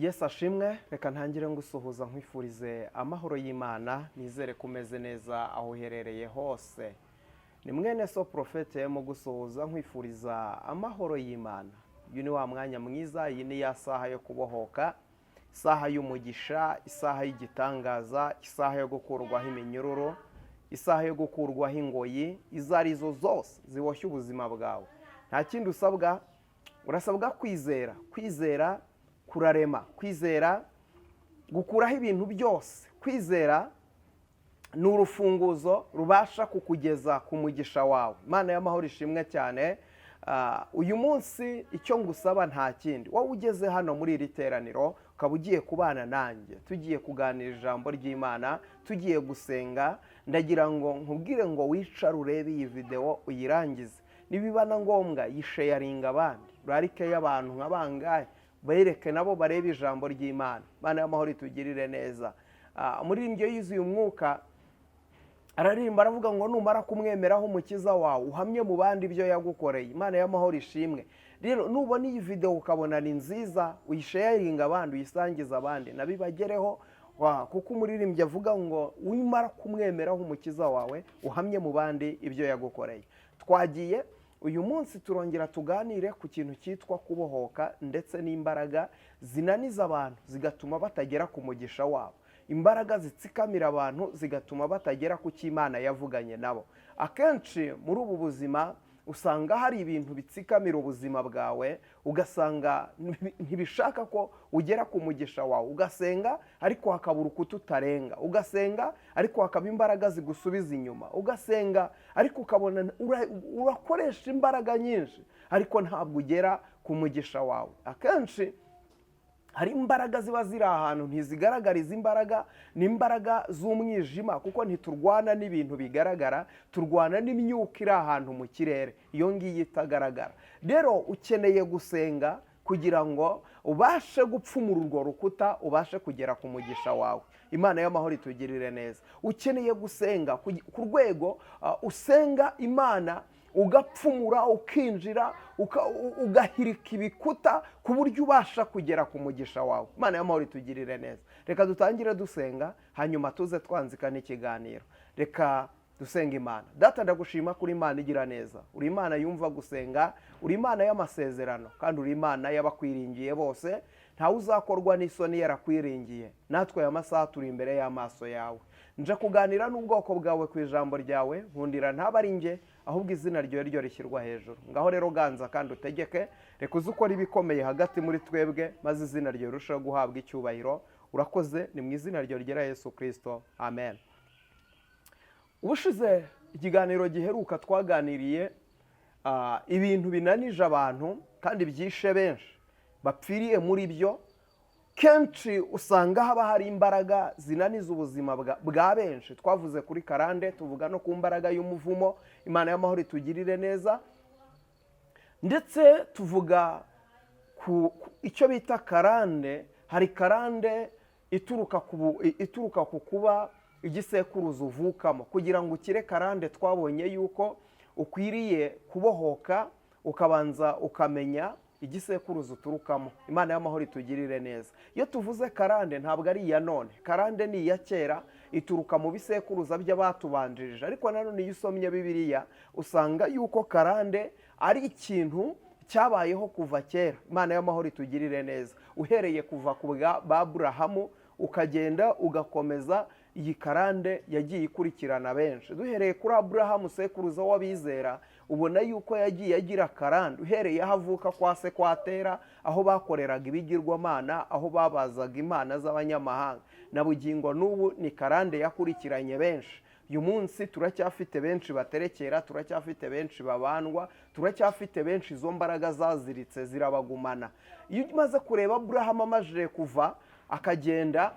Yesu ashimwe. Reka ntangire ngusuhuza, nkwifurize amahoro y'Imana. Nizere ko umeze neza aho uherereye hose. Ni mwene so Prophète mu gusuhuza, nkwifuriza amahoro y'Imana. Uyu ni wa mwanya mwiza, iyi ni ya saha yo kubohoka, isaha y'umugisha, isaha y'igitangaza, isaha yo gukurwaho iminyururu, isaha yo gukurwaho ingoyi izo arizo zose ziboshye ubuzima bwawe. Nta kindi usabwa, urasabwa kwizera. Kwizera kurarema, kwizera gukuraho ibintu byose. Kwizera ni urufunguzo rubasha kukugeza ku mugisha wawe. Imana y'amahoro ishimwe cyane. Uyu munsi icyo ngusaba nta kindi. Wowe ugeze hano muri iri teraniro, ukaba ugiye kubana nanjye, tugiye kuganira ijambo ry'Imana, tugiye gusenga, ndagira ngo nkubwire ngo wicare urebe iyi videwo uyirangize. Nibiba na ngombwa yisharinga abandi, urarike y'abantu nka bangahe, bereke nabo barebe ijambo ry'Imana. Imana y'amahoro itugirire neza. Umuririmbyi yuzuye umwuka araririmba, aravuga ngo numara kumwemeraho umukiza wawe, uhamye mu bandi ibyo yagukoreye. Imana y'amahoro ishimwe. Rero nubona iyi videwo ukabona ni nziza, uyisharinga abandi, uyisangize abandi nabibagereho, kuko umuririmbyi avuga ngo umara kumwemeraho umukiza wawe, uhamye mu bandi ibyo yagukoreye. Twagiye. Uyu munsi turongera tuganire ku kintu cyitwa kubohoka, ndetse n'imbaraga zinaniza abantu zigatuma batagera ku mugisha wabo, imbaraga zitsikamira abantu zigatuma batagera ku cyo Imana yavuganye nabo. Akenshi muri ubu buzima usanga hari ibintu bitsikamira ubuzima bwawe, ugasanga ntibishaka ko ugera ku mugisha wawe. Ugasenga ariko hakabura urukuta utarenga, ugasenga ariko hakaba imbaraga zigusubiza inyuma, ugasenga ariko ukabona urakoresha imbaraga nyinshi ariko ntabwo ugera ku mugisha wawe. Akenshi hari imbaraga ziba ziri ahantu ntizigaragara. Izi imbaraga ni imbaraga z'umwijima, kuko ntiturwana n'ibintu bigaragara, turwana n'imyuka iri ahantu mu kirere, iyo ngiyo itagaragara. Rero ukeneye gusenga kugira ngo ubashe gupfumura urwo rukuta, ubashe kugera ku mugisha wawe. Imana y'amahoro itugirire neza. Ukeneye gusenga ku rwego usenga Imana ugapfumura, ukinjira, ugahirika ibikuta ku buryo ubasha kugera ku mugisha wawe. Imana y'amahoro itugirire neza. Reka dutangire dusenga, hanyuma tuze twanzika n'ikiganiro. Reka dusenga Imana. Data, ndagushima kuri Imana igira neza. Uri Imana yumva gusenga, uri Imana y'amasezerano, kandi uri Imana y'abakwiringiye bose. Ntawe uzakorwa n'isoni yarakwiringiye. Natwe aya masaha turi imbere y'amaso yawe. Nje kuganira n'ubwoko bwawe ku ijambo ryawe. Nkundira ntaba ari njye, ahubwo izina ryawe ryo rishyirwa hejuru. Ngaho rero ganza kandi utegeke. Reka uze ukora ibikomeye hagati muri twebwe, maze izina ryawe rirusheho guhabwa icyubahiro. Urakoze, ni mu izina ryawe ryera Yesu Kirisito, amen. Ubushize, ikiganiro giheruka, twaganiriye ibintu binanije abantu kandi byishe benshi bapfiriye muri byo. Kenshi usanga haba hari imbaraga zinaniza ubuzima bwa benshi. Twavuze kuri karande, tuvuga no ku mbaraga y'umuvumo. Imana y'amahoro itugirire neza. Ndetse tuvuga ku icyo bita karande. Hari karande ituruka ku kuba igisekuruza uvukamo. Kugira ngo ukire karande, twabonye yuko ukwiriye kubohoka, ukabanza ukamenya igisekuruza uturukamo. Imana y'amahoro itugirire neza. Iyo tuvuze karande, ntabwo ari iya none. Karande ni iya kera, ituruka mu bisekuruza by'abatubanjirije. Ariko nanone iyo usomye Bibiliya, usanga yuko karande ari ikintu cyabayeho kuva kera. Imana y'amahoro itugirire neza. Uhereye kuva ku bwa ba Aburahamu ukagenda ugakomeza, iyi karande yagiye ikurikirana benshi. Duhereye kuri Aburahamu, sekuruza w'abizera, ubona yuko yagiye agira karande uhereye aho avuka kwa se kwa Tera, aho bakoreraga ibigirwamana, aho babazaga imana z'abanyamahanga. Na bugingo n'ubu ni karande yakurikiranye benshi. Uyu munsi turacyafite benshi baterekera, turacyafite benshi babandwa, turacyafite benshi izo mbaraga zaziritse zirabagumana. Iyo umaze kureba Aburahamu amajije kuva akagenda,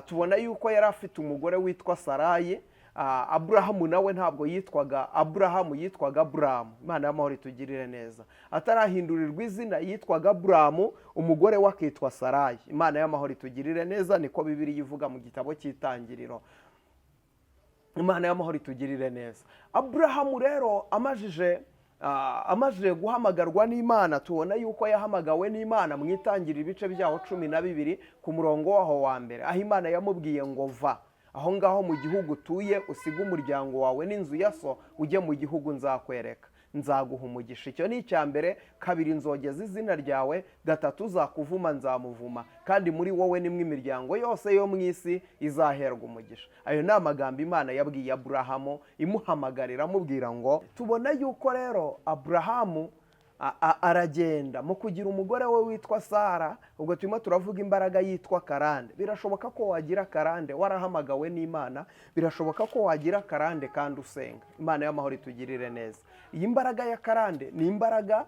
tubona yuko yari afite umugore witwa Sarayi. Aburahamu nawe ntabwo yitwaga Aburahamu, yitwaga Aburamu. Imana y'amahoro itugirire neza. Atarahindurirwa izina yitwaga Aburamu, umugore we akitwa Sarayi. Imana y'amahoro itugirire neza. Niko Bibiliya ivuga mu gitabo cy'Itangiriro. Imana y'amahoro itugirire neza. Aburahamu rero amajije Amajije guhamagarwa n'Imana, tubona yuko yahamagawe n'Imana mu Itangiriro ibice byaho 12 ku murongo waho wa mbere, aho Imana yamubwiye ngo: "Va aho ngaho mu gihugu utuye, usige umuryango wawe n'inzu ya so, ujye mu gihugu nzakwereka, nzaguha umugisha." Icyo ni icya mbere. Kabiri, nzogeza izina ryawe. Gatatu, uzakuvuma nzamuvuma, kandi muri wowe nimwe imiryango yose yo mu isi izaherwa umugisha. Ayo ni amagambo Imana yabwiye Aburahamu imuhamagarira, amubwira ngo. Tubona yuko rero Aburahamu aragenda mu kugira umugore we witwa Sara. Ubwo turimo turavuga imbaraga yitwa karande. Birashoboka ko wagira karande warahamagawe n'Imana, birashoboka ko wagira karande kandi usenga. Imana y'amahoro itugirire neza. Iyi mbaraga ya karande ni imbaraga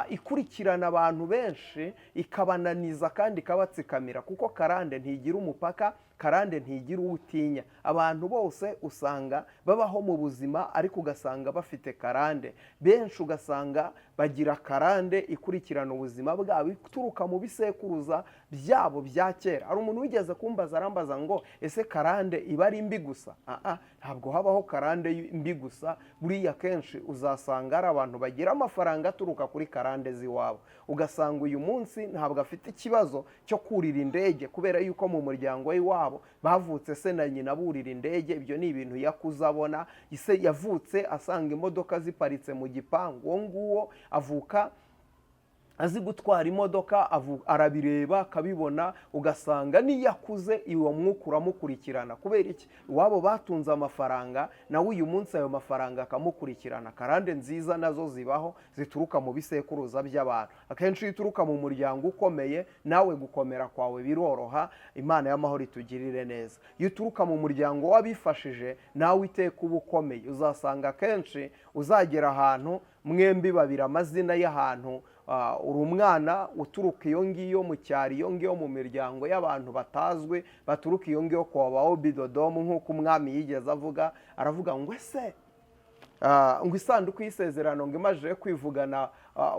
ikurikirana abantu benshi, ikabananiza kandi ikabatsikamira, kuko karande ntigira umupaka, karande ntigira uwo utinya. Abantu bose usanga babaho mu buzima, ariko ugasanga bafite karande. Benshi ugasanga bagira karande ikurikirana ubuzima bwabo, ituruka mu bisekuruza byabo bya kera. Hari umuntu wigeze kumbaza, arambaza ngo: "Ese karande iba ari mbi gusa?" Ntabwo habaho karande mbi gusa. Buriya kenshi uzasanga hari abantu bagira amafaranga aturuka kuri karande z'iwabo, ugasanga uyu munsi ntabwo afite ikibazo cyo kurira indege kubera yuko mu muryango w'iwabo bavutse se na nyina burira indege. Ibyo ni ibintu yakuze abona. Se yavutse asanga imodoka ziparitse mu gipangu, uwo nguwo avuka azi gutwara imodoka, arabireba akabibona. Ugasanga n'iyo akuze uwo mwuka uramukurikirana. Kubera iki? Iwabo batunze amafaranga, nawe uyu munsi ayo mafaranga akamukurikirana. Karande nziza nazo zibaho, zituruka mu bisekuruza by'abantu. Akenshi iyo uturuka mu muryango ukomeye, nawe gukomera kwawe biroroha. Imana y'amahoro itugirire neza. Iyo uturuka mu muryango w'abifashije, nawe iteka uba ukomeye. Uzasanga akenshi uzagera ahantu mwembi babiri amazina y'ahantu, uri umwana uturuka iyo ngiyo mu cyaro, iyo ngiyo mu miryango y'abantu batazwi, baturuka iyo ngiyo kwa ba Obidodomu, nk'uko umwami yigeze avuga, aravuga ngo: "Ese ngo isanduku y'isezerano ngo imajije kwivugana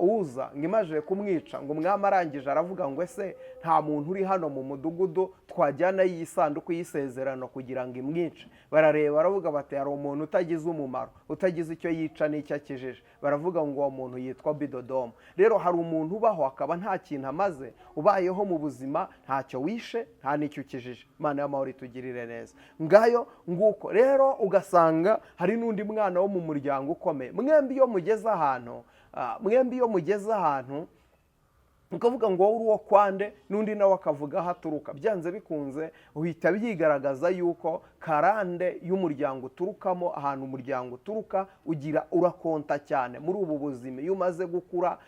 Uza, ngo imajije kumwica, ngo umwami arangije aravuga ngo: 'Ese nta muntu uri hano mu mudugudu twajyana iyi sanduku y'isezerano kugira ngo imwice?' Barareba, baravuga bati: 'Hari umuntu utagize umumaro, utagize icyo yica n'icyo akijije.' Baravuga ngo uwo muntu yitwa Bidodomu." Rero hari umuntu ubaho akaba nta kintu amaze, ubayeho mu buzima ntacyo wishe, nta n'icyo ukijije. Imana y'amahoro itugirire neza. Ngayo nguko rero, ugasanga hari n'undi mwana wo mu muryango ukomeye. Mwembi iyo mugeze ahantu ukavuga ngo wowe uri uwo kwande, n'undi nawe akavuga aho aturuka, byanze bikunze uhita byigaragaza yuko karande y'umuryango uturukamo, ahantu umuryango uturuka ugira urakonta cyane muri ubu buzima. Iyo umaze gukura,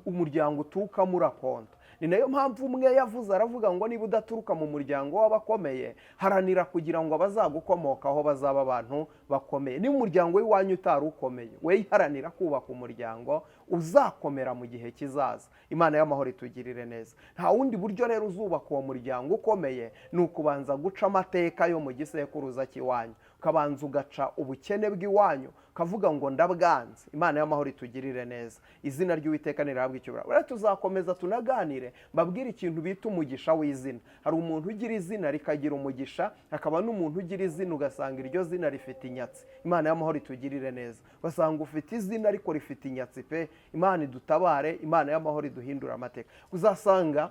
umuryango uturukamo urakonta. Ni nayo mpamvu umwe yavuze, aravuga ngo: "Niba udaturuka mu muryango w'abakomeye, haranira kugira ngo abazagukomokaho bazaba abantu bakomeye." Niba umuryango w'iwanyu utari ukomeye, we haranira kubaka umuryango uzakomera mu gihe kizaza. Imana y'amahoro itugirire neza. Nta wundi buryo rero uzubaka uwo muryango ukomeye, ni ukubanza guca amateka yo mu gisekuruza cy'iwanyu, ukabanza ugaca ubukene bw'iwanyu, ukavuga ngo: "Ndabwanze." Imana y'amahoro itugirire neza. Izina ry'Uwiteka nirihabwe icyubahiro. Rero tuzakomeza tunaganire, mbabwire ikintu bita umugisha w'izina. Hari umuntu ugira izina rikagira umugisha, hakaba n'umuntu ugira izina ugasanga iryo zina rifite inyatsi. Imana y'amahoro itugirire neza. Ugasanga ufite izina ariko rifite inyatsi pe. Imana idutabare, Imana y'amahoro iduhindure amateka. Uzasanga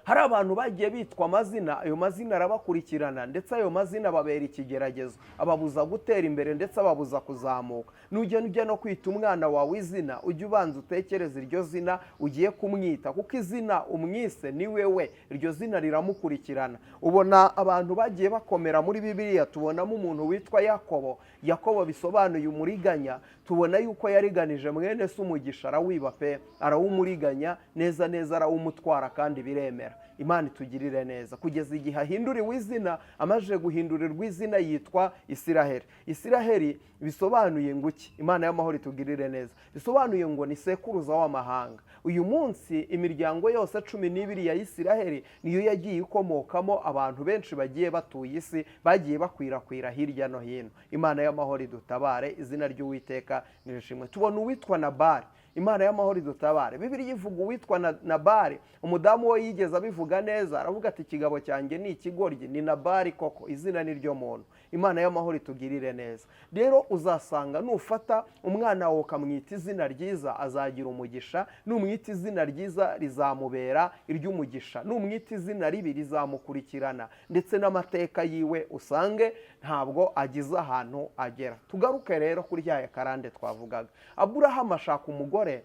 hari abantu bagiye bitwa amazina, ayo mazina arabakurikirana, ndetse ayo mazina ababera ikigeragezo, ababuza gutera imbere, ndetse ababuza kuzamuka. Nujya ujya no kwita umwana wawe izina, ujye ubanza utekereze iryo zina ugiye kumwita, kuko izina umwise ni wewe, iryo zina riramukurikirana. Ubona abantu bagiye bakomera muri Bibiliya, tubonamo umuntu witwa Yakobo. Yakobo bisobanuye umuriganya. Tubona yuko yariganije mwene se umugisha, arawiba pe, arawumuriganya neza neza, arawumutwara kandi biremera. Imana itugirire neza. Kugeza igihe ahinduriwe izina. Amaze guhindurirwa izina yitwa Isiraheli. Isiraheli bisobanuye ngo iki? Imana y'amahoro itugirire neza. Bisobanuye ngo ni sekuruza w'amahanga. Uyu munsi imiryango yose 12 ya Isiraheli niyo yagiye ikomokamo abantu benshi bagiye batuye isi, bagiye bakwirakwira hirya no hino. Imana y'amahoro idutabare. Izina ry'Uwiteka nirishimwe. Tubona uwitwa Nabali. Imana y'amahoro idutabare. Bibiliya ivuga uwitwa Nabali, umudamu we yigeze abivuga neza, aravuga ati: "Ikigabo cyanjye ni ikigoryi, ni Nabali koko, izina ni ryo muntu." Imana y'amahoro itugirire neza. Rero uzasanga nufata umwana wawe ukamwita izina ryiza, azagira umugisha. Numwita izina ryiza, rizamubera iry'umugisha. Numwita izina ribi, rizamukurikirana, ndetse n'amateka yiwe usange ntabwo agize ahantu agera. Tugaruke rero kuri ya karande twavugaga. Aburahamu ashaka umugore,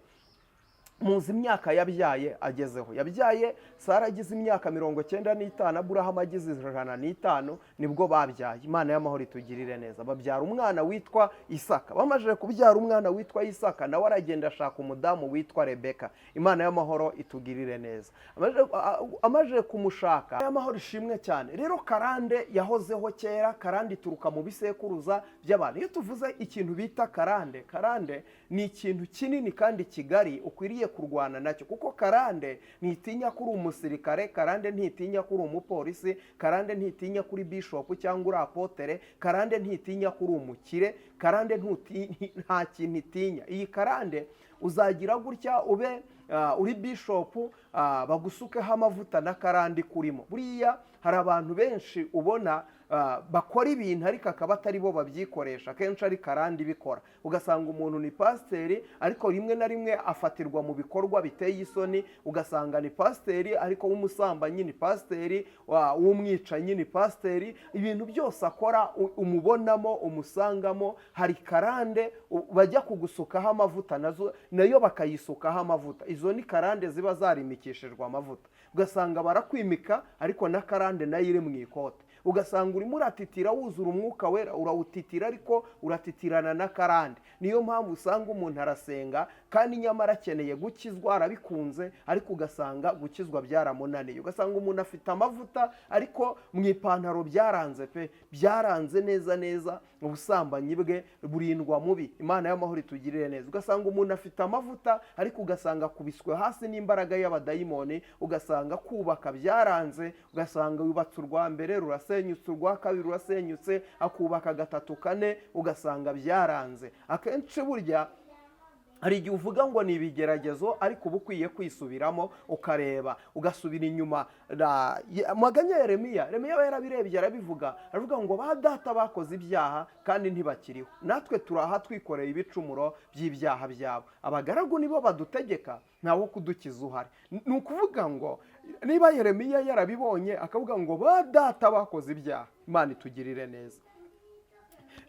muzi imyaka yabyaye agezeho. Yabyaye Sara agize imyaka 95, Aburahamu agize 105, nibwo babyaye. Imana y'amahoro itugirire neza. Babyara umwana witwa Isaka. Bamaze kubyara umwana witwa Isaka, nawe aragenda ashaka umudamu witwa Rebeka. Imana y'amahoro itugirire neza. Amaze kumushaka, y'amahoro ishimwe cyane. Rero karande yahozeho kera. Karande ituruka mu bisekuruza by'abantu. Iyo tuvuze ikintu bita karande, karande ni ikintu kinini kandi kigari ukwiriye kurwana nacyo, kuko karande ntitinya ko uri umusirikare, karande ntitinya ko uri umupolisi, karande ntitinya ko uri bishopu cyangwa uri apôtre, karande ntitinya ko uri umukire, karande nta kintu itinya. Iyi karande uzagira gutya ube uri bishopu, bagusukeho amavuta na karande kurimo. Buriya hari abantu benshi ubona bakora ibintu, ariko akaba atari bo babyikoresha, akenshi ari karande ibikora. Ugasanga umuntu ni pasiteri, ariko rimwe na rimwe afatirwa mu bikorwa biteye isoni. Ugasanga ni pasiteri ariko w'umusambanyi, ni pasiteri w'umwicanyi, ni pasiteri ibintu byose akora umubonamo, umusangamo. Hari karande bajya kugusukaho amavuta, nazo nayo bakayisukaho amavuta. Izo ni karande ziba zarimikishijwe amavuta. Ugasanga barakwimika, ariko na karande nayo iri mu ikote. Ugasanga urimo uratitira, wuzura Umwuka Wera, urawutitira, ariko uratitirana na karande. Niyo mpamvu usanga umuntu arasenga kandi nyamara akeneye gukizwa, arabikunze, ariko ugasanga gukizwa byaramunaniye. Ugasanga umuntu afite amavuta, ariko mu ipantaro byaranze pe, byaranze neza neza. Ubusambanyi bwe burindwa mubi. Imana y'amahoro itugirire neza. Ugasanga umuntu afite amavuta, ariko ugasanga akubiswe hasi n'imbaraga y'abadayimoni. Ugasanga kubaka byaranze, ugasanga yubatse urwa mbere rurasenyutse, urwa kabiri rurasenyutse, akubaka gatatu, kane, ugasanga byaranze. Akenshi burya hari igihe uvuga ngo ni ibigeragezo, ariko uba ukwiye kwisubiramo, ukareba, ugasubira inyuma. Maganya Yeremiya, Yeremiya we yarabirebye, arabivuga, aravuga ngo: "Ba data bakoze ibyaha kandi ntibakiriho, natwe turaha twikoreye ibicumuro by'ibyaha byabo. Abagaragu nibo badutegeka, ntawo kudukiza uhari." Ni ukuvuga ngo niba Yeremiya yarabibonye akavuga ngo ba data bakoze ibyaha, Imana itugirire neza.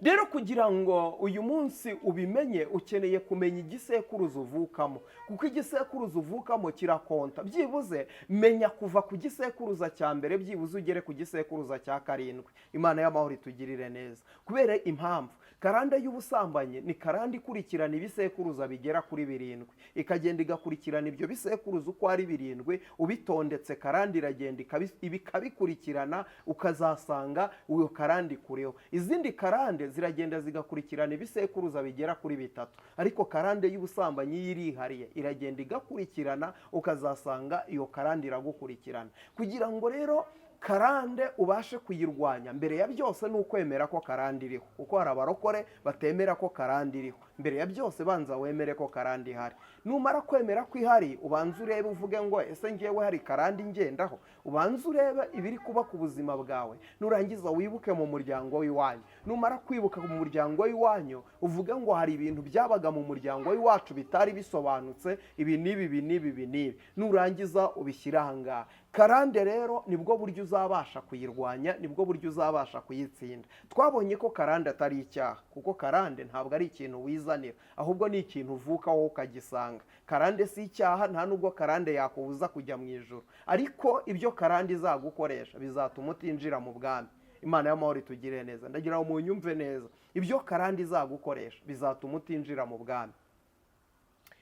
Rero kugira ngo uyu munsi ubimenye, ukeneye kumenya igisekuruza uvukamo, kuko igisekuruza uvukamo kirakonta. Byibuze menya kuva ku gisekuruza cya mbere, byibuze ugere ku gisekuruza cya karindwi. Imana y'amahoro itugirire neza. Kubera impamvu karande y'ubusambanyi ni karande ikurikirana ibisekuruza bigera kuri birindwi, ikagenda igakurikirana ibyo bisekuruza uko ari birindwi ubitondetse. Karande iragenda ikabikurikirana, ukazasanga iyo karande ikureho. Izindi karande ziragenda zigakurikirana ibisekuruza bigera kuri bitatu, ariko karande y'ubusambanyi yo irihariye, iragenda igakurikirana, ukazasanga iyo karande iragukurikirana. Kugira ngo rero karande ubashe kuyirwanya, mbere ya byose ni ukwemera ko karande iriho, kuko hari abarokore batemera ko karande iriho. Mbere ya byose banza wemere ko karande ihari. Numara kwemera ko ihari, ubanza urebe, uvuge ngo: "Ese ngewe hari karande ingendaho?" Ubanza urebe ibiri kuba ku buzima bwawe. Nurangiza wibuke mu muryango w'iwanyu. Numara kwibuka mu muryango w'iwanyu, uvuge ngo: "Hari ibintu byabaga mu muryango w'iwacu bitari bisobanutse, ibi n'ibi, ibi n'ibi, ibi n'ibi." Nurangiza ubishyire aha ngaha. Karande rero nibwo buryo uzabasha kuyirwanya, nibwo buryo uzabasha kuyitsinda. Twabonye ko karande atari icyaha, kuko karande ntabwo ari ikintu wizanira, ahubwo ni ikintu uvuka wowe ukagisanga. Karande si icyaha, nta nubwo karande yakubuza kujya mu ijuru, ariko ibyo karande izagukoresha bizatuma utinjira mu bwami. Imana y'amahoro itugirire neza. Ndagira ngo munyumve neza: ibyo karande izagukoresha bizatuma utinjira mu bwami.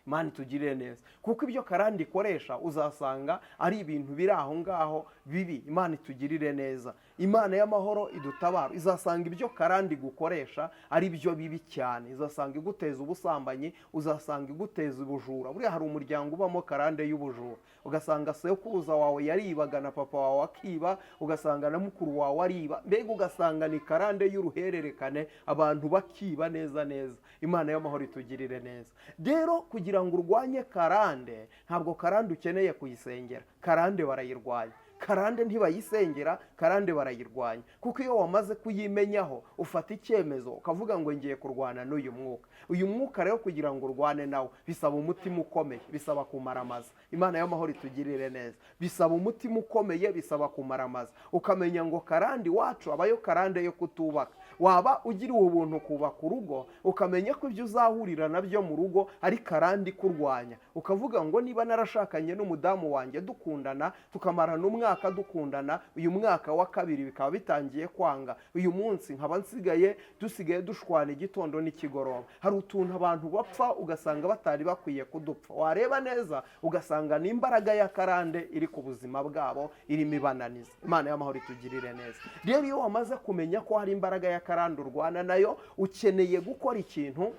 Imana itugirire neza, kuko ibyo karande ikoresha uzasanga ari ibintu biri aho ngaho bibi. Imana itugirire neza, Imana y'amahoro idutabara. Izasanga ibyo karande igukoresha ari byo bibi cyane. Izasanga iguteza ubusambanyi, uzasanga iguteza ubujura. Buriya hari umuryango ubamo karande y'ubujura, ugasanga sekuruza wawe yaribaga, na papa wawe akiba, ugasanga na mukuru wawe ariba. Mbega ugasanga ni karande y'uruhererekane, abantu bakiba neza neza. Imana y'amahoro itugirire neza. Rero kugira ngo Kugira ngo urwanye karande, ntabwo karande ukeneye kuyisengera, karande barayirwanya. Karande ntibayisengera, karande barayirwanya, kuko iyo wamaze kuyimenyaho ufata icyemezo ukavuga ngo ngiye kurwana n'uyu mwuka. Uyu mwuka rero kugira ngo urwane nawo bisaba umutima ukomeye, bisaba kumaramaza. Imana y'amahoro itugirire neza. Bisaba umutima ukomeye, bisaba kumaramaza, ukamenya ngo karande iwacu abayo, karande yo kutubaka. Waba ugiriwe ubuntu kubaka urugo, ukamenya ko ibyo uzahurira nabyo mu rugo ari karande ikurwanya, ukavuga ngo niba narashakanye n'umudamu wanjye dukundana, tukamarana umwaka dukundana, uyu mwaka wa kabiri bikaba bitangiye kwanga, uyu munsi nkaba nsigaye dusigaye dushwana igitondo n'ikigoroba. Hari utuntu abantu bapfa ugasanga batari bakwiye kudupfa, wareba neza ugasanga ni imbaraga ya karande iri ku buzima bwabo irimo ibananiza. Imana y'amahoro itugirire neza. Rero iyo wamaze kumenya ko hari imbaraga ya karande urwana nayo, ukeneye gukora ikintu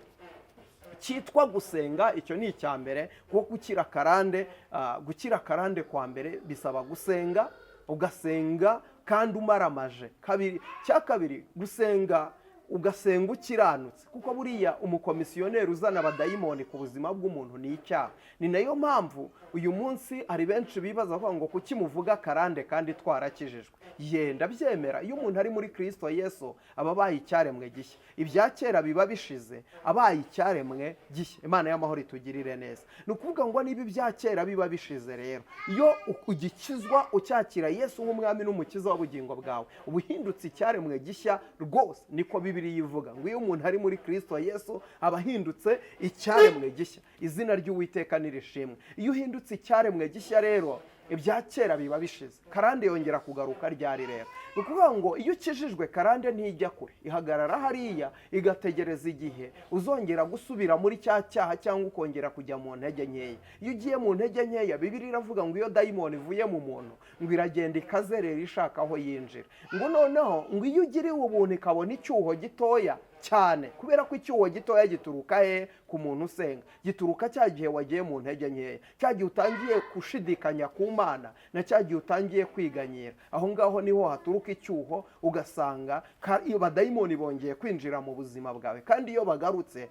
cyitwa gusenga. Icyo ni icya mbere, kuko gukira karande kwa mbere bisaba gusenga, ugasenga kandi umaramaje. Kabiri, cya kabiri, gusenga ugasenga ukiranutse, kuko buriya umukomisiyoneri uzana abadayimoni ku buzima bw'umuntu ni icyaha. Ni nayo mpamvu uyu munsi hari benshi bibaza bavuga ngo kuki muvuga karande kandi twarakijijwe? Yenda byemera, iyo umuntu ari muri Kirisito Yesu aba abaye icyaremwe gishya, ibya kera biba bishize, abaye icyaremwe gishya. Imana y'amahoro itugirire neza. Ni ukuvuga ngo niba ibya kera biba bishize rero, iyo ugikizwa ucyakira Yesu nk'umwami n'umukiza w'ubugingo bwawe, uba uhindutse icyaremwe gishya rwose. Niko Bibiliya ivuga ngo iyo umuntu ari muri Kirisito Yesu aba ahindutse icyaremwe gishya. Izina ry'Uwiteka nirishimwe. Iyo uhindutse icyaremwe gishya rero, ibya kera biba bishize. Karande yongera kugaruka ryari rero? Ni ukuvuga ngo iyo ukijijwe, karande ntijya kure, ihagarara hariya igategereza igihe uzongera gusubira muri cya cyaha cyangwa ukongera kujya mu ntege nkeya. Iyo ugiye mu ntege nkeya, Bibiliya iravuga ngo iyo dayimoni ivuye mu muntu, ngo iragenda ikazerera ishaka aho yinjira. Ngo noneho ngo iyo ugiriwe ubuntu ikabona icyuho gitoya cyane, kubera ko icyuho gitoya gituruka he? Ku muntu usenga. Gituruka cya gihe wagiye mu ntege nkeya, cya gihe utangiye gushidikanya ku Mana, na cya gihe utangiye kwiganyira. Aho ngaho niho haturuka icyuho, ugasanga iyo badayimoni bongeye kwinjira mu buzima bwawe. Kandi iyo bagarutse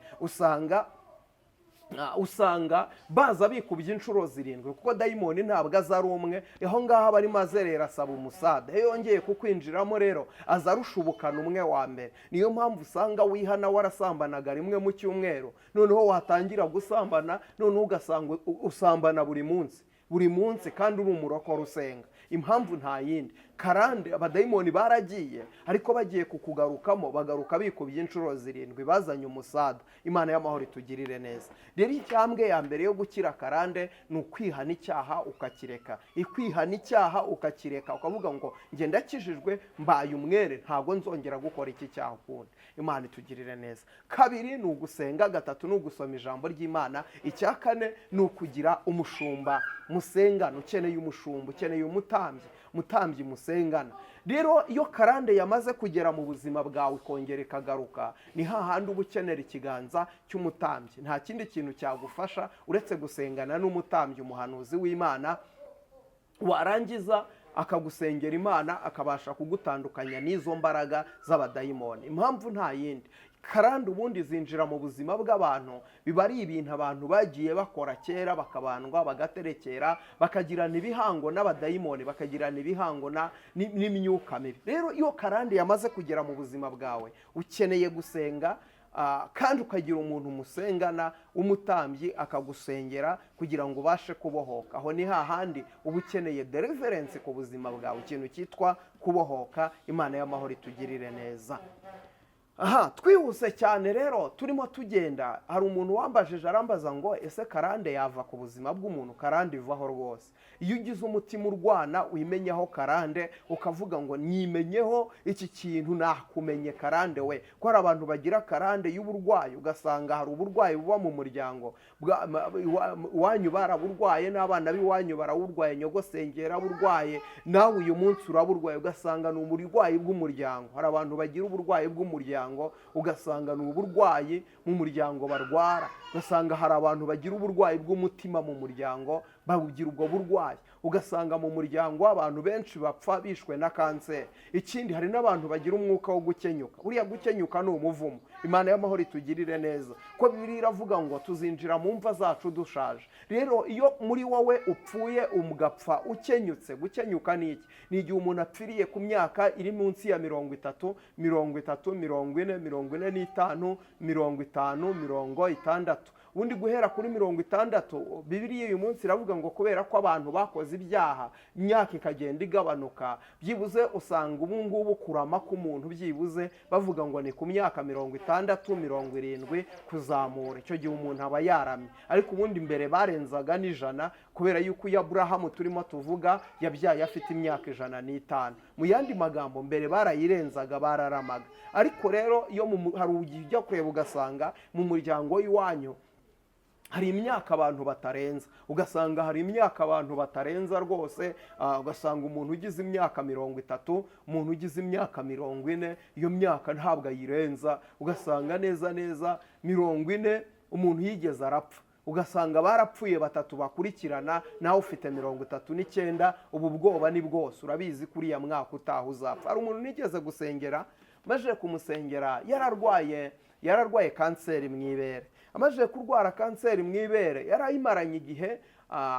usanga baza bikubye inshuro zirindwi, kuko dayimoni ntabwo aza ari umwe. Aho ngaho aba arimo azerera asaba umusada. Iyo yongeye kukwinjiramo rero, aza arushubukana umwe wa mbere. Niyo mpamvu usanga wihana warasambanaga rimwe mu cyumweru, noneho watangira gusambana, noneho ugasanga usambana buri munsi buri munsi, kandi uri umurokore usenga. Impamvu nta yindi, karande, abadayimoni baragiye, ariko bagiye kukugarukamo bagaruka bikubye inshuro zirindwi, bazanye umusada. Imana y'amahoro itugirire neza. Rero intambwe ya mbere yo gukira karande ni ukwihana icyaha ukakireka, ikwihana icyaha ukakireka, ukavuga ngo njye ndakijijwe, mbaye umwere, ntabwo nzongera gukora iki cyaha ukundi. Imana itugirire neza. Kabiri ni ugusenga, gatatu ni ugusoma ijambo ry'Imana, icya kane ni ukugira umushumba musengana. Ukeneye umushumba, ukeneye umutambyi, umutambyi musengana. Rero iyo karande yamaze kugera mu buzima bwawe ikongera ikagaruka, ni hahandi uba ukenera ikiganza cy'umutambyi. Nta kindi kintu cyagufasha uretse gusengana n'umutambyi, umuhanuzi w'Imana, warangiza akagusengera Imana akabasha kugutandukanya n'izo mbaraga z'abadayimoni. Impamvu nta yindi, karande ubundi zinjira mu buzima bw'abantu biba ari ibintu abantu bagiye bakora kera, bakabandwa, bagaterekera, bakagirana ibihango n'abadayimoni, bakagirana ibihango n'imyuka mibi. Rero iyo karande yamaze kugera mu buzima bwawe, ukeneye gusenga, kandi ukagira umuntu musengana w'umutambyi akagusengera kugira ngo ubashe kubohoka. Aho ni hahandi uba ukeneye deliverance ku buzima bwawe, ikintu cyitwa kubohoka. Imana y'amahoro itugirire neza. Aha twihuse cyane rero turimo tugenda, hari umuntu wambajije arambaza ngo ese karande yava ku buzima bw'umuntu? Karande ivaho rwose. Iyo ugize umutima urwana, wimenyaho karande, ukavuga ngo nimenyeho iki kintu, nakumenye karande we. Ko hari abantu bagira karande y'uburwayi, ugasanga hari uburwayi buba mu muryango iwanyu, baraburwaye n'abana b'iwanyu barawurwaye, nyogosenge yaraburwaye, nawe uyu munsi uraburwaye, ugasanga ni uburwayi bw'umuryango. Hari abantu bagira uburwayi bw'umuryango, ugasanga ni uburwayi mu muryango barwara, ugasanga hari abantu bagira uburwayi bw'umutima mu muryango. Babugira ubwo burwayi, ugasanga mu muryango abantu benshi bapfa bishwe na kanseri. Ikindi, hari n'abantu bagira umwuka wo gukenyuka. Buriya gukenyuka ni umuvumo. Imana y'amahoro itugirire neza, ko Bibiliya iravuga ngo tuzinjira mu mva zacu dushaje. Rero iyo muri wowe upfuye, ugapfa ukenyutse. Gukenyuka ni iki? Ni igihe umuntu apfiriye ku myaka iri munsi ya 30, 30, 40, 45, 50, 60. Ubundi guhera kuri 60, Bibiliya uyu munsi iravuga ngo kubera ko abantu bakoze ibyaha, imyaka ikagenda igabanuka. Byibuze usanga ubu ngubu kurama k'umuntu byibuze bavuga ngo ni ku myaka 60, 70 kuzamura. Icyo gihe umuntu aba yaramye. Ariko ubundi mbere barenzaga n'100, kubera yuko iyo Aburahamu turimo tuvuga yabyaye afite imyaka 105. Mu yandi magambo, mbere barayirenzaga, bararamaga. Ariko rero iyo hari igihe ujya kureba ugasanga mu muryango w'iwanyu hari imyaka abantu batarenza, ugasanga hari imyaka abantu batarenza rwose. Ugasanga umuntu ugize imyaka 30, umuntu ugize imyaka 40, iyo myaka ntabwo ayirenza. Ugasanga neza neza 40 umuntu yigeze arapfa, ugasanga barapfuye batatu bakurikirana, nawe ufite 39. Ubu bwoba ni bwose, urabizi ko uriya mwaka utaha uzapfa. Hari umuntu nigeze gusengera, maze kumusengera yararwaye kanseri mu ibere. Amaze kurwara kanseri mu ibere, yarayimaranye igihe.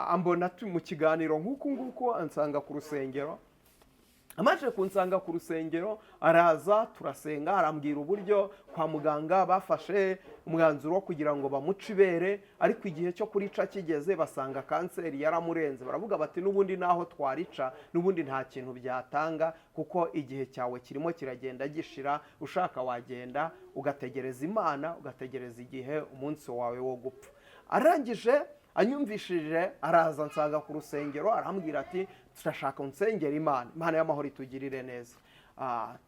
Ambona mu kiganiro nk'uku nguku, ansanga ku rusengero. Amaze kunsanga ku rusengero, araza turasenga, arambwira uburyo kwa muganga bafashe umwanzuro wo kugira ngo bamuce ibere, ariko igihe cyo kurica kigeze basanga kanseri yaramurenze. Baravuga bati: "N'ubundi naho twarica, n'ubundi nta kintu byatanga, kuko igihe cyawe kirimo kiragenda gishira. Ushaka wagenda ugategereza Imana, ugategereza igihe umunsi wawe wo gupfa." Arangije anyumvishije, araza ansanga ku rusengero, arambwira ati: "Turashaka unsengera Imana." Imana y'amahoro itugirire neza.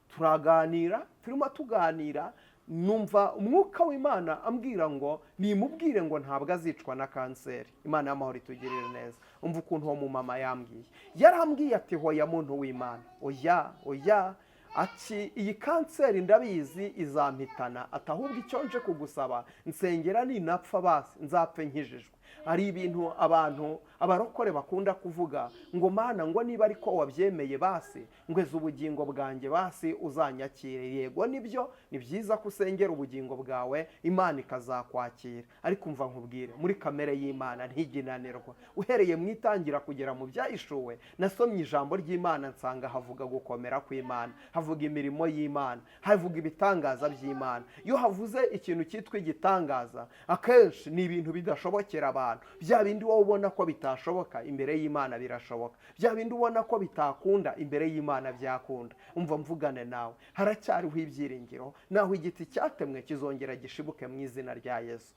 Turaganira, turimo tuganira, numva umwuka w'Imana ambwira ngo nimubwire ngo ntabwo azicwa na kanseri. Imana y'amahoro itugirire neza. Umva ukuntu uwo mumama yambwiye. Yarambwiye ati: "Hoya muntu w'Imana, oya, oya." Ati: "Iyi kanseri ndabizi izampitana." Ati: "Ahubwo icyo nje kugusaba, nsengera ninapfa basi nzapfe nkijijwe." Hari ibintu abantu abarokore bakunda kuvuga ngo: "Mana," ngo, "niba ariko wabyemeye, basi ngweze ubugingo bwanjye, basi uzanyakire." Yego, nibyo, ni byiza ko usengera ubugingo bwawe, Imana ikazakwakira. Ariko umva nkubwire, muri kamere y'Imana ntiginanirwa. Uhereye mu Itangira kugera mu Byahishuwe, nasomye ijambo ry'Imana nsanga havuga gukomera kw'Imana, havuga imirimo y'Imana, havuga ibitangaza by'Imana. Iyo havuze ikintu cyitwa igitangaza, akenshi ni ibintu bidashobokera abantu. Bya bindi wowe ubona ko bitashoboka, imbere y'Imana birashoboka. Bya bindi ubona ko bitakunda, imbere y'Imana byakunda. Umva mvugane nawe, haracyariho ibyiringiro. Naho igiti cyatemwe kizongera gishibuke mu izina rya Yesu.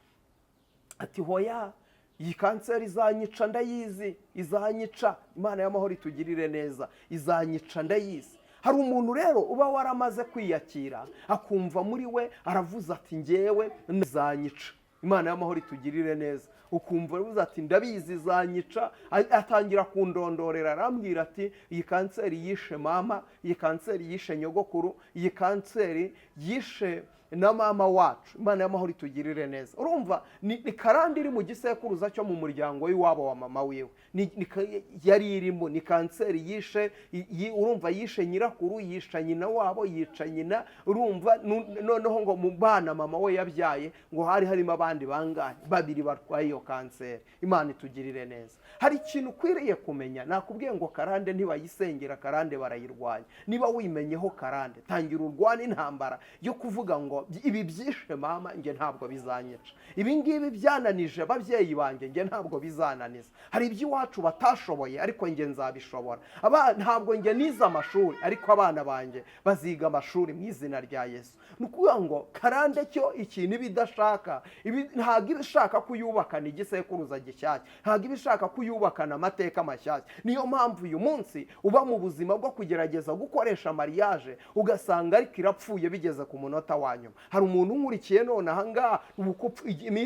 Ati: "Hoya, iyi kanseri izanyica, ndayizi, izanyica." Imana y'amahoro itugirire neza. "Izanyica, ndayizi." Hari umuntu rero uba waramaze kwiyakira, akumva muri we aravuze ati: "Ngewe izanyica." Imana y'amahoro itugirire neza. Ukumva aravuze ati: "Ndabizi, izanyica." Atangira kundondorera, arambwira ati: "Iyi kanseri yishe mama, iyi kanseri yishe nyogokuru, iyi kanseri yishe na mama wacu." Imana y'amahoro itugirire neza. Urumva ni karande iri mu gisekuruza cyo mu muryango w'iwabo wa mama wiwe. Yari irimo, ni kanseri yishe, urumva yishe nyirakuru, yisha nyina wabo, yica nyina. Urumva noneho ngo mu bana mama we yabyaye, ngo hari harimo abandi bangahe? Babiri barwaye iyo kanseri. Imana itugirire neza. Hari ikintu ukwiriye kumenya. Nakubwiye ngo karande ntibayisengera, karande barayirwanya. Niba wimenyeho karande, tangira urwane intambara yo kuvuga ngo: "Ibi byishe mama, njye ntabwo bizanyica. Ibi ngibi byananije ababyeyi banjye, njye ntabwo bizananiza. Hari iby'iwacu batashoboye, ariko njye nzabishobora. Ntabwo njye nize amashuri, ariko abana banjye baziga amashuri mu izina rya Yesu." Ni ukuvuga ngo karande cyo ikintu iba idashaka, ntabwo iba ishaka kuyubakana igisekuruza gishyashya, ntabwo iba ishaka kuyubakana amateka mashyashya. Niyo mpamvu uyu munsi uba mu buzima bwo kugerageza gukoresha mariage, ugasanga ariko irapfuye bigeze ku munota wa nyuma. nyuma. Hari umuntu unkurikiye none ahangaha,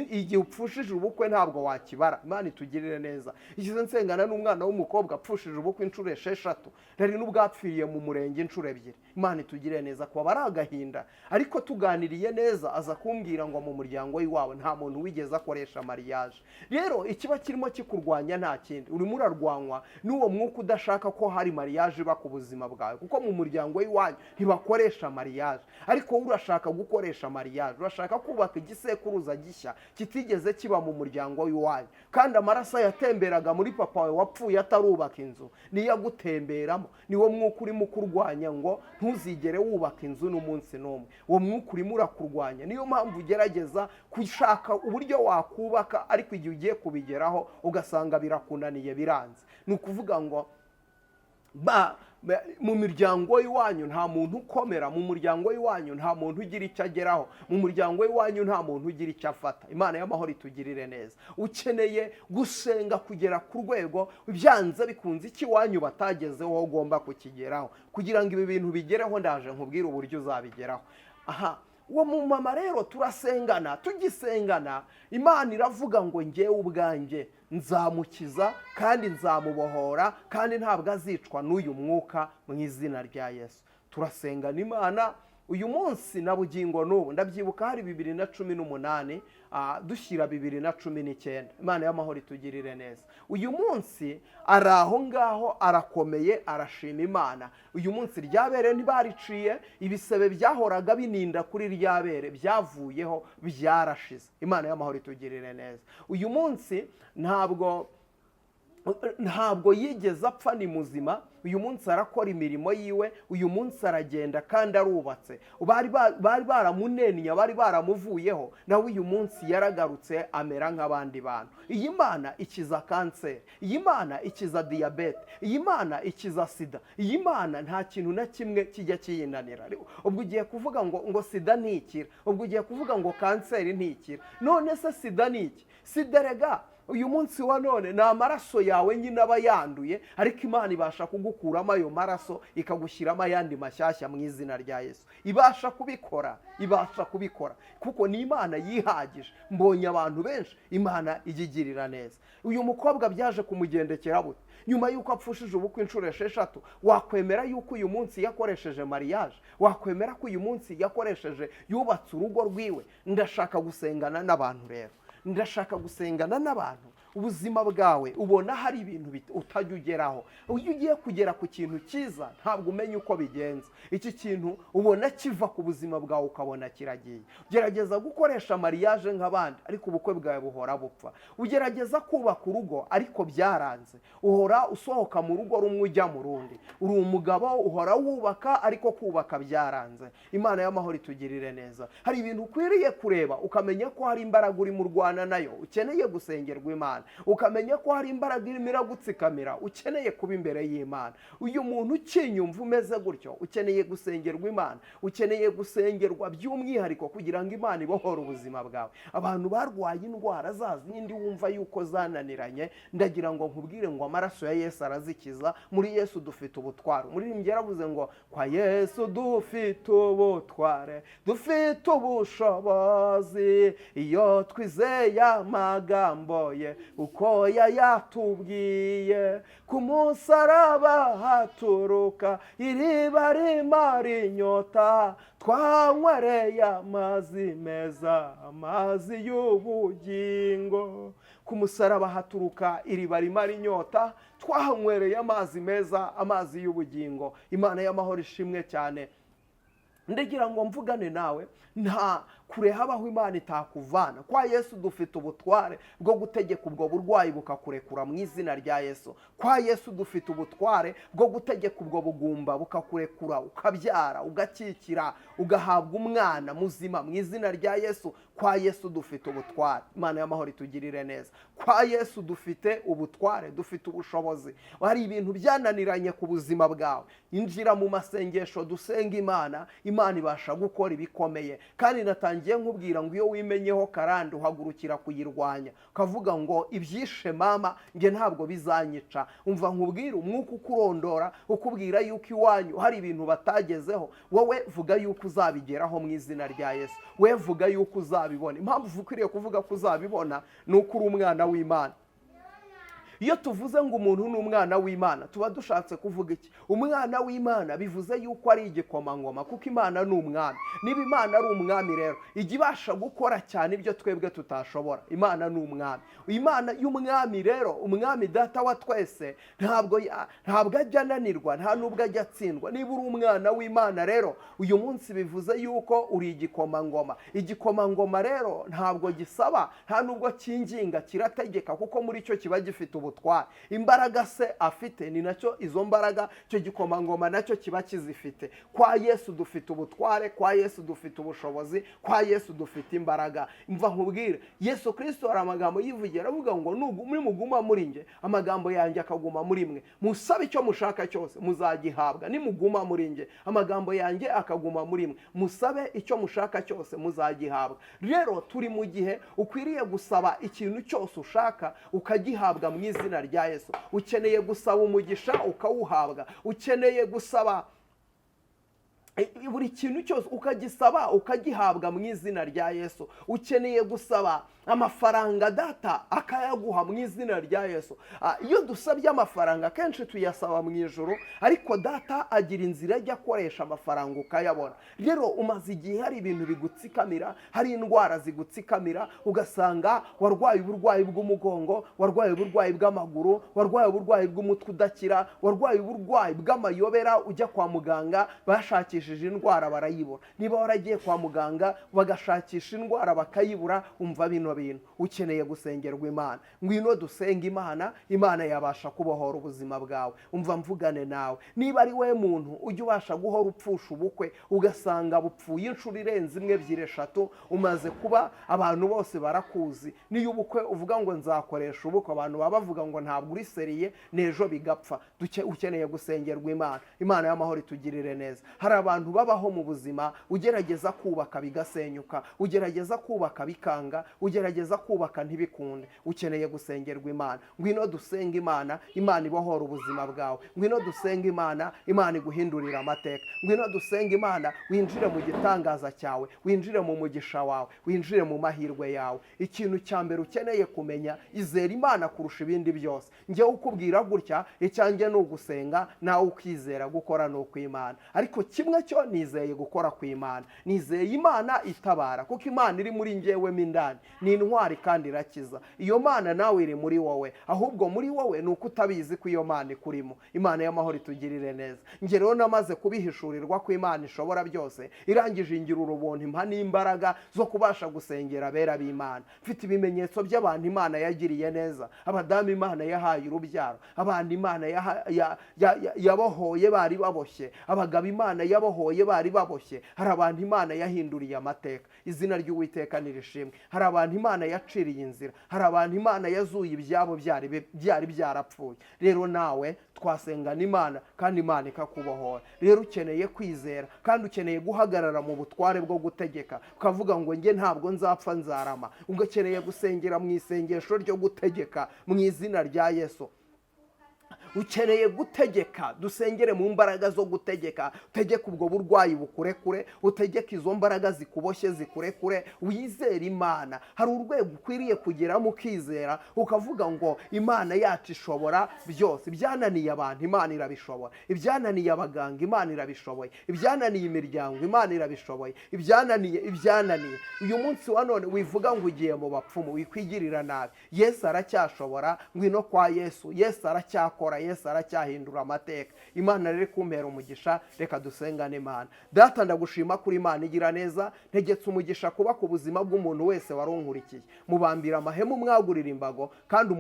igihe upfushije ubukwe ntabwo wakibara. Imana itugirire neza. Ikize nsengana n'umwana w'umukobwa apfushije ubukwe inshuro 6, hari n'ubwapfiriye mu murenge inshuro 2. Imana itugirire neza, kuba ari agahinda. Ariko tuganiriye neza aza kumbwira ngo mu muryango w'iwabo nta muntu wigeze akoresha mariage. Rero ikiba kirimo kikurwanya nta kindi, urimo urarwanywa n'uwo mwuka udashaka ko hari mariage iba ku buzima bwawe, kuko mu muryango w'iwanyu ntibakoresha mariage, ariko wowe urashaka gukoresha mariage, urashaka kubaka igisekuruza gishya kitigeze kiba mu muryango w'iwanyu. Kandi amaraso yatemberaga muri papa wawe wapfuye atarubaka inzu niyo agutemberamo. Niwo mwuka urimo ukurwanya ngo ntuzigere wubaka inzu n'umunsi n'umwe. Uwo mwuka urimo urakurwanya, niyo mpamvu ugerageza gushaka uburyo wakubaka, ariko igihe ugiye kubigeraho ugasanga birakunaniye, biranze. Ni ukuvuga ngo mu miryango y'iwanyu nta muntu ukomera, mu muryango w'iwanyu nta muntu ugira icyo ageraho, mu muryango w'iwanyu nta muntu ugira icyo afata. Imana y'amahoro itugirire neza. Ukeneye gusenga kugera ku rwego byanze bikunze icyo iwanyu batagezeho ugomba kukigeraho. Kugira ngo ibi bintu bigereho, ndaje nkubwire uburyo uzabigeraho. Aha uwo mumama rero turasengana, tugisengana Imana iravuga ngo ngewe ubwanjye nzamukiza kandi nzamubohora, kandi ntabwo azicwa n'uyu mwuka mu izina rya Yesu. Turasengana Imana uyu munsi na bugingo n'ubu. Ndabyibuka hari 2018, dushyira 2019. Imana y'amahoro itugirire neza. Uyu munsi ari aho ngaho, arakomeye, arashima Imana. Uyu munsi ryabere ntibariciye, ibisebe byahoraga bininda kuri ryabere byavuyeho, byarashize. Imana y'amahoro itugirire neza. Uyu munsi ntabwo yigeze apfa, ni muzima. Uyu munsi arakora imirimo yiwe, uyu munsi aragenda kandi arubatse. Bari baramunennye, bari baramuvuyeho, nawe uyu munsi yaragarutse amera nk'abandi bantu. Iyi Mana ikiza kanseri, iyi Mana ikiza diyabete, iyi Mana ikiza sida, iyi Mana nta kintu na kimwe kijya kiyinanira. Ubwo ugiye kuvuga ngo sida ntikira, ubwo ugiye kuvuga ngo kanseri ntikira. None se sida ni iki? Sida rega uyu munsi wa none ni amaraso yawe nyine aba yanduye, ariko Imana ibasha kugukuramo ayo maraso ikagushyiramo ayandi mashyashya mu izina rya Yesu. Ibasha kubikora, ibasha kubikora kuko ni Imana yihagije. Mbonye abantu benshi Imana ijya igirira neza. Uyu mukobwa byaje kumugendekera bute nyuma y'uko apfushije ubukwe inshuro 6? Wakwemera y'uko uyu munsi yakoresheje mariage? Wakwemera ko uyu munsi yakoresheje, yubatse urugo rwiwe? Ndashaka gusengana n'abantu rero, ndashaka gusengana n'abantu. Ubuzima bwawe ubona hari ibintu utajya ugeraho. Iyo ugiye kugera ku kintu cyiza ntabwo umenya uko bigenza. Iki kintu ubona kiva ku buzima bwawe ukabona kiragiye. Gerageza gukoresha mariage nk'abandi, ariko ubukwe bwawe buhora bupfa. Ugerageza kubaka urugo ariko byaranze, uhora usohoka mu rugo rumwe ujya mu rundi. Uri umugabo uhora wubaka ariko kubaka byaranze. Imana y'amahoro itugirire neza. Hari ibintu ukwiriye kureba ukamenya ko hari imbaraga urimo urwana nayo, ukeneye gusengerwa Imana, ukamenya ko hari imbaraga irimo iragutsikamira, ukeneye kuba imbere y'Imana. Uyu muntu ukinyumva umeze gutyo, ukeneye gusengerwa Imana, ukeneye gusengerwa by'umwihariko kugira ngo Imana ibohore ubuzima bwawe. Abantu barwaye indwara za zindi wumva yuko zananiranye, ndagira ngo nkubwire ngo amaraso ya Yesu arazikiza. Muri Yesu dufite ubutware. Umuririmbyi yaravuze ngo kwa Yesu dufite ubutware, dufite ubushobozi, iyo twizeye amagambo ye uko yayatubwiye. Ku musaraba haturuka iriba rimara inyota, twanywereye amazi meza, amazi y'ubugingo. Ku musaraba haturuka iriba rimara inyota, twahanywereye amazi meza, amazi y'ubugingo. Imana y'amahoro ishimwe cyane. Ndagira ngo mvugane nawe, nta kure habaho Imana itakuvana. Kwa Yesu dufite ubutware bwo gutegeka ubwo burwayi bukakurekura mu izina rya Yesu. Kwa Yesu dufite ubutware bwo gutegeka ubwo bugumba bukakurekura, ukabyara, ugakikira, ugahabwa umwana muzima mu izina rya Yesu. Kwa Yesu dufite ubutware. Imana y'amahoro itugirire neza. Kwa Yesu dufite ubutware, dufite ubushobozi. Hari ibintu byananiranye ku buzima bwawe, injira mu masengesho dusenga Imana. Imana ibasha gukora ibikomeye. Kandi natangiye nkubwira ngo iyo wimenyeho karande, uhagurukira kuyirwanya, ukavuga ngo ibyishe mama nge ntabwo bizanyica. Umva nkubwire, umwuka ukurondora ukubwira yuko iwanyu hari ibintu batagezeho, wowe vuga yuko uzabigeraho mu izina rya Yesu. We vuga yuko uzabibona. Impamvu ukwiriye kuvuga ko uzabibona ni uko uri umwana w'Imana. Iyo tuvuze ngo umuntu ni umwana w'Imana, tuba dushatse kuvuga iki? Umwana w'Imana bivuze yuko ari igikomangoma, kuko Imana ni umwami. Niba Imana ari umwami rero, ijya ibasha gukora cyane ibyo twebwe tutashobora. Imana ni umwami. Imana y'umwami rero, umwami Data wa twese, ntabwo ajya ananirwa, nta n'ubwo ajya atsindwa. Niba uri umwana w'Imana rero uyu munsi, bivuze yuko uri igikomangoma. Igikomangoma rero ntabwo gisaba, nta n'ubwo cyinginga, kirategeka, kuko muri cyo kiba gifite ubutware. Imbaraga se afite, ni nacyo izo mbaraga icyo gikomangoma nacyo kiba kizifite. Kwa Yesu dufite ubutware, kwa Yesu dufite ubushobozi, kwa Yesu dufite imbaraga. Mva nkubwire, Yesu Kirisito hari amagambo yivugira, aravuga ngo nimuguma muri nge, amagambo yanjye akaguma muri mwe, musabe icyo mushaka cyose muzagihabwa. Nimuguma muri nge, amagambo yanjye akaguma muri mwe, musabe icyo mushaka cyose muzagihabwa. Rero turi mu gihe ukwiriye gusaba ikintu cyose ushaka ukagihabwa mu izina rya Yesu. Ukeneye gusaba umugisha ukawuhabwa, ukeneye gusaba buri kintu cyose ukagisaba ukagihabwa mu izina rya Yesu. Ukeneye gusaba amafaranga, Data akayaguha mu izina rya Yesu. Iyo dusabye amafaranga, akenshi tuyasaba mu ijoro, ariko Data agira inzira ajya akoresha amafaranga ukayabona. Rero umaze igihe hari ibintu bigutsikamira, hari indwara zigutsikamira, ugasanga warwaye uburwayi bw'umugongo, warwaye uburwayi bw'amaguru, warwaye uburwayi bw'umutwe udakira, warwaye uburwayi bw'amayobera. Ujya kwa muganga, bashakishije indwara barayibura. Niba waragiye kwa muganga bagashakisha indwara bakayibura, umva bino bintu, ukeneye gusengerwa Imana. Ngwino dusenge Imana, Imana yabasha kubohora ubuzima bwawe. Umva mvugane nawe, niba ari we muntu ujya ubasha guhora upfusha ubukwe, ugasanga bupfuye inshuro irenze imwe, ebyiri, eshatu, umaze kuba abantu bose barakuzi, niyo ubukwe uvuga ngo nzakoresha ubukwe, abantu baba bavuga ngo ntabwo uri sérieux, n'ejo bigapfa. Ukeneye gusengerwa Imana. Imana y'amahoro itugirire neza. Hari abantu babaho mu buzima, ugerageza kubaka bigasenyuka, ugerageza kubaka bikanga, ugerageza kubaka ntibikunde. Ukeneye gusengerwa Imana. Ngwino dusenge Imana, Imana ibohora ubuzima bwawe. Ngwino dusenge Imana, Imana iguhindurira amateka. Ngwino dusenge Imana, winjire mu gitangaza cyawe, winjire mu mugisha wawe, winjire mu mahirwe yawe. Ikintu cya mbere ukeneye kumenya, izera Imana kurusha ibindi byose. Njyewe ukubwira gutya, icyanjye ni ugusenga, nawe ukizera. Gukora ni ukw'Imana, ariko kimwe cyo nizeye gukora kw'Imana. Nizeye Imana itabara, kuko Imana iri muri njyewe mo indani ni intwari kandi irakiza. Iyo Mana nawe iri muri wowe, ahubwo muri wowe ni uko utabizi ko iyo Mana ikurimo. Imana y'amahoro itugirire neza. Njye rero namaze kubihishurirwa ko Imana ishobora byose, irangije ingira ubuntu, impa n'imbaraga zo kubasha gusengera abera b'Imana. Mfite ibimenyetso by'abantu Imana yagiriye neza, abadamu Imana yahaye urubyaro, abantu Imana yabohoye bari baboshye, abagabo Imana yabohoye bari baboshye. Hari abantu Imana yahinduriye amateka, izina ry'Uwiteka nirishimwe. Hari abantu Imana yaciriye inzira, hari abantu Imana yazuye ibyabo byari byarapfuye. Rero nawe twasengana Imana kandi Imana ikakubohora. Rero ukeneye kwizera kandi ukeneye guhagarara mu butware bwo gutegeka, ukavuga ngo njye ntabwo nzapfa, nzarama. Ugakeneye gusengera mu isengesho ryo gutegeka mu izina rya Yesu. Ukeneye gutegeka, dusengere mu mbaraga zo gutegeka. Utegeke ubwo burwayi bukurekure, utegeke izo mbaraga zikuboshye zikurekure, wizere Imana. Hari urwego ukwiriye kugeramo ukizera, ukavuga ngo Imana yacu ishobora byose. Ibyananiye abantu, Imana irabishobora. Ibyananiye abaganga, Imana irabishoboye. Ibyananiye imiryango, Imana irabishoboye. Ibyananiye uyu munsi wa none, wivuga ngo ugiye mu bapfumu, wikwigirira nabi. Yesu aracyashobora. Ngwino kwa Yesu, Yesu aracyakora. Yesu aracyahindura amateka. Imana rero kumpera umugisha. Reka dusengane Imana. Data, ndagushima kuri Imana igira neza. Ntegetse umugisha kuba ku buzima bw'umuntu wese wari unkurikiye. Mubambira amahema, umwagurira imbago, kandi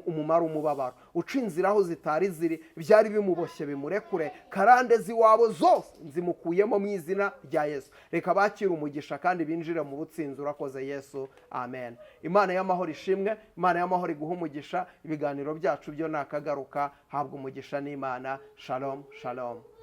umumara umubabaro, uca inzira aho zitari ziri. Byari bimuboshye bimurekure. Karande z'iwabo zose nzimukuyemo mu izina rya Yesu. Reka bakire umugisha kandi binjire mu butsinzi. Urakoze Yesu, amen. Imana y'amahoro ishimwe. Imana y'amahoro iguha umugisha. Ibiganiro byacu byo nakagaruka. Habwa umugisha n'Imana. Shalom, shalom.